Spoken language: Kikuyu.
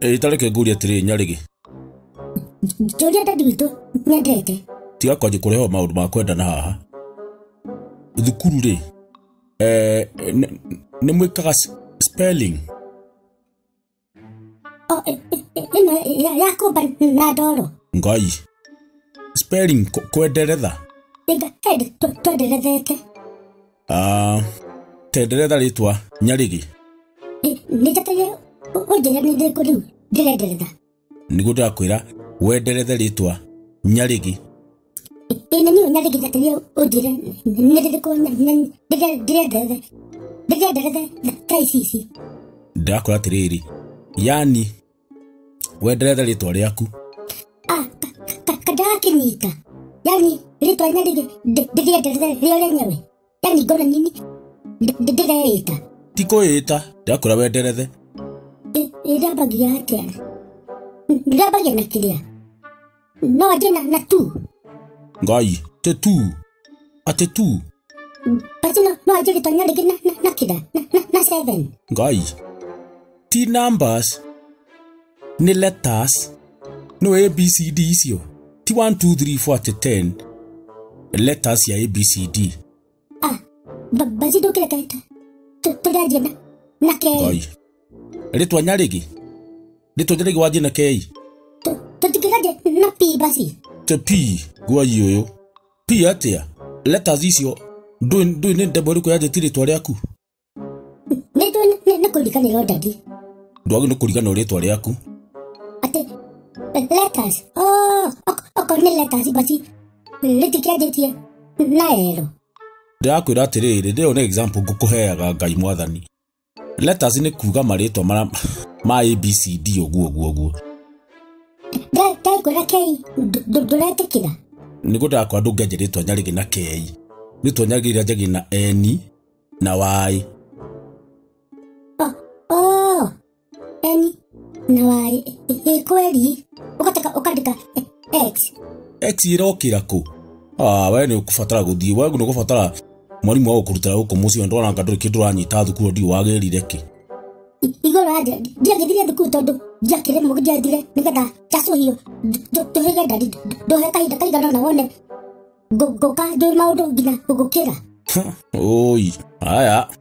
Ĩ tareke ngũrie atĩrĩrĩ Nyarĩgĩ. Njũria dadi witũ nyendete. Tiga kwanjia kũrehe maũndũ ma kwendana haha. Thukuru rĩ, nĩ mwĩkaga spelling? O ĩno ya kũmba na ndoro. Ngai. Spelling kwenderetha. Ĩnga hĩndĩ twenderethete. Ah, tenderetha rĩtwa Nyarĩgĩ. Nĩ njataire ũnjĩre nĩ ndĩrĩkũ rĩu ndĩrenderetha. Nĩguo ndĩrakwĩra wenderethe rĩtwa Nyarĩgĩ. Ĩ nĩ niĩ Nyarĩgĩ njataire ũnjĩre nĩ rĩrĩkũ ndĩrenderethe. Ndĩrenderethe thaa ici ici. Ndĩrakwĩra atĩrĩrĩ, yani wenderethe rĩtwa rĩaku. Ah, kandakĩnyita. Yani rĩtwa Nyarĩgĩ ndĩrĩenderethe rĩo rĩenyewe. Yani ngona nini ndĩreĩta. Ti kwĩĩta, ndĩrakwĩra wenderethe. Ĩrĩambagia atĩa? Ndĩrambagia na kĩrĩa? No anjie na tu. Ngai, te tu. Atĩ tu. Basi no anjie rĩtwa Nyarĩgĩ na kĩrĩa? Na 7. Ngai. Ti numbers. Nĩ letters. No A B C D icio. Ti 1 2 3 4 atĩ 10. Letters ya A B C D. Ah, basi ndũkĩreke tũrĩanjie na K. Ngai. Rĩtwa Nyarĩgĩ. Rĩtwa Nyarĩgĩ wanjie na K. Tũtikĩranjie na P basi. Te P guai ũyũ. P atĩa? Letters icio ndũĩ nĩ ndemwa ĩrĩkũ yanjĩtie rĩtwa rĩaku? Nĩ ndũĩ nĩ kũriganĩrwo dadi. Ndwagĩrĩirwo nĩ kũriganĩrwo rĩtwa rĩaku. Atĩ letters. Oh, okorwo nĩ letters basi rĩtikĩanjĩtie na L. Ndĩrakwĩra atĩrĩrĩ, ndĩyo nĩ example ngũkũheaga Ngai mwathani. Letters nĩ kuga marĩtwa mara ma A B C D ũguo ũguo ũguo. Ndakwĩra K ndũretĩkĩra. Nĩguo ndĩrakwĩra ndũngĩanjia rĩtwa Nyarĩgĩ na K. Rĩtwa Nyarĩgĩ rĩanjagia na N na Y. Oh, N na Y. Ĩ kweli. Ũgataka ũkandĩka X. X ĩrokĩra kũ? Ah, we nĩ ũkũbatara gũthiĩ, we nĩ ũkũbatara mwarimũ wa gũkũrutĩra gũkũ mũciĩ ndona anga ndũrĩ kĩndũ ũranyita thukuru ndiũ wagĩrire kĩ. Igũrũ anja ndiagĩthire thukuru tondũ ndiakĩremwo ndiathire nĩgetha ndacũhio ndũhĩge ndadi ndũhe kahinda kaigana ũna wone ngũka ndũĩ maũndũ nginya gũgũkĩra. Oi, haya.